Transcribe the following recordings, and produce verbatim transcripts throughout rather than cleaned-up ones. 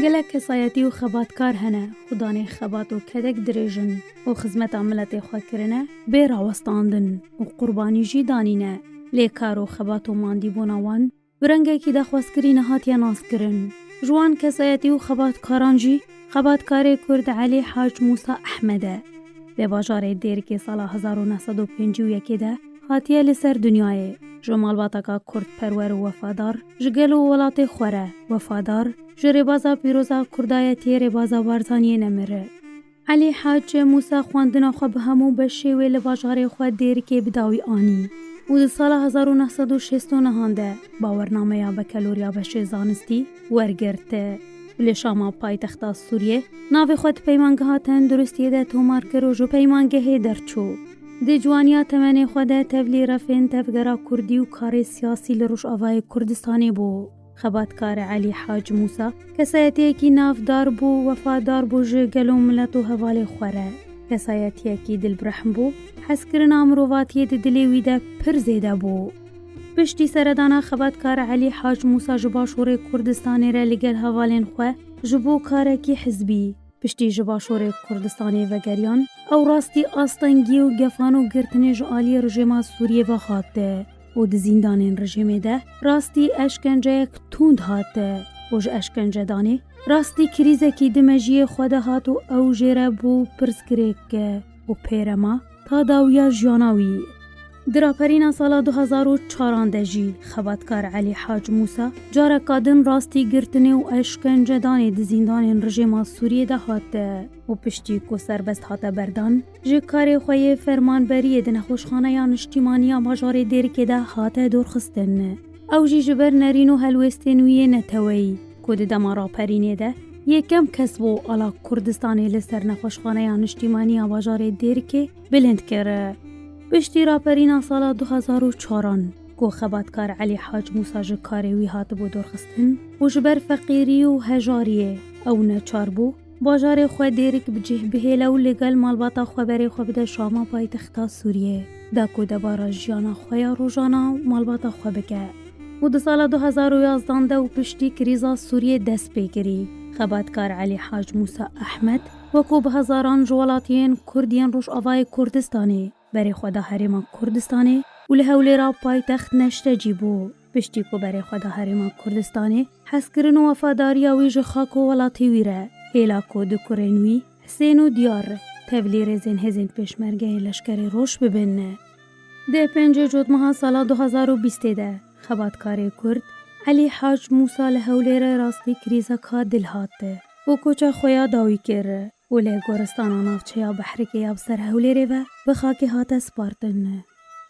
Gelek kesayetî û xebatkar hene, xudanê xebat û kedek dirêjin û xizmeta miletê xwe kirine, bê rawestandin û qurbanî jî danîne. Lê kar û xebat û mandîbûna wan bi rengekî daxwazkirî nehatiye naskirin. Ji wan kesayetî û xebatkaran jî xebatkarê Kurd Elî Hac Mûsa Ehmed e. Li bajarê Dêrikê sala hezar û neh sed û pêncî û yekê de hatiye li ser dinyayê. Ji malbateka kurdperwer û wefadar, ji gel û welatê xwe re wefadar, ji rêbaza pîroza kurdayetiyê rêbaza Barzaniyê nemire. Elî Hac Mûsa xwendina xwe bi hemû beşê wê li bajarê xwe Dêrikê bi dawî anî û di sala hezar û neh sed û şêst û neh de bawernameya bekeloriya beşê zanistî wergirt. Li Şama paytexta Sûriyê navê xwe di peymangeha tenduristiyê de tomar kir û ji peymangehê derçû. Di ciwaniya temenê xwe de tevlî refên tevgera kurdî û karê siyasî li Rojavayê Kurdistanê bû. Xebatkar Elî Hac Mûsa kesayetiyekî navdar bû, wefadar bû ji gel û milet û hevalê xwe re. Kesayetiyekî dilbrehm bû, hezkirina mirovatiyê di dilê wî de pir zêde bû. Piştî seredana xebatkar Elî Hac Mûsa ji başûrê Kurdistanê re li gel hevalên xwe ji bo karekî hizbî, piştî ji başûrê Kurdistanê vegeriyan, ew rastî astengî û gefan û girtinê ji aliyê rejêma Sûriyê ve hate û di zîndanên rejêmê de rastî eşkenceyek tund hate û ji eşkencedanê rastî krîzekî di mejiyê xwe de hat û ew jê re bû pirsgirêk û pêrema ta dawiya jiyana wî. Di raperîna sala du hezar û çaran de jî xebatkar Elî Hac Mûsa careka din rastî girtinê û eşkencedanê di zîndanên rejêma Sûriyê de hate û piştî ku serbest hate berdan, ji karê xwe yê fermanberiyê di Nexweşxaneya Niştîmanî ya bajarê Dêrikê de hate dorxistin. Ew jî ji ber nerîn û helwêstên wî yê neteweyî, ku di dema raperînê de yekem kes bû ala Kurdistanê li ser Nexweşxaneya Niştîmanî ya bajarê Dêrikê bilind kir. Piştî raperîna sala du hezar û çaran, ku xebatkar Elî Hac Mûsa ji karê wî hatibû dorxistin û ji ber feqîrî û hejariyê ew neçar bû bajarê xwe Dêrik bi cih bihêle û li gel malbata xwe berê xwe bide Şama paytexta Sûriyê, da ku debara jiyana xwe ya rojana û malbata xwe bike. Û di sala du hezar û yazdan de û piştî krîza Sûriyê dest pê kirî, xebatkar Elî Hac Mûsa Ehmed wekû bi hezaran ji welatiyên Kurd yên Rojavayê Kurdistanê berê xwe da herêma Kurdistanê û li Hewlêra paytext neştecî bû. Piştî ku berê xwe da herêma Kurdistanê, hezkirin û wefadariya wî ji xak û welatê wî re, hêla ku du kurên wî, Hisên û Diyar, tevlî rêzên hêzên pêşmergeyên leşkerê roj bibin. Di pêncê Cotmeha sala du hezar û bîstê de, xebatkarê Kurd, Elî Hac Mûsa li Hewlêrê rastî krîzeka dil hat û koça xwe ya dawî kir û li goristana navçeya Behrikê ya bi ser Hewlêrê ve bi xakê hate spartin.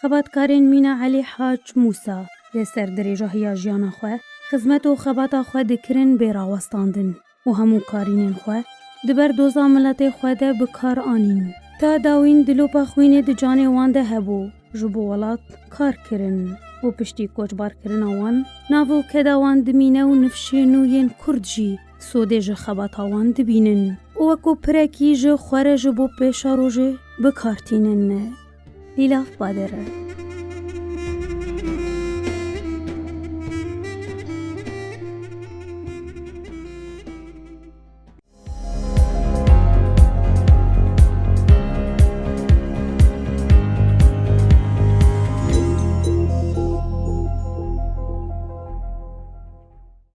Xebatkarên mîna Elî Hac Mûsa li ser dirêjahiya jiyana xwe, xizmet û xebata xwe dikirin bê rawestandin û hemû karînên xwe di ber doza miletê xwe de bi kar anîn. Ta dawîn dilopa xwînê di canê wan de hebû, ji bo welat kar kirin û piştî koçbarkirina wan, nav û keda wan dimîne û nifşên nû yên Kurd jî sodê ji xebata wan dibînin û wekû pirekî ji xwe re ji bo pêşerojê bi kar tînin. Lîlaf Bader.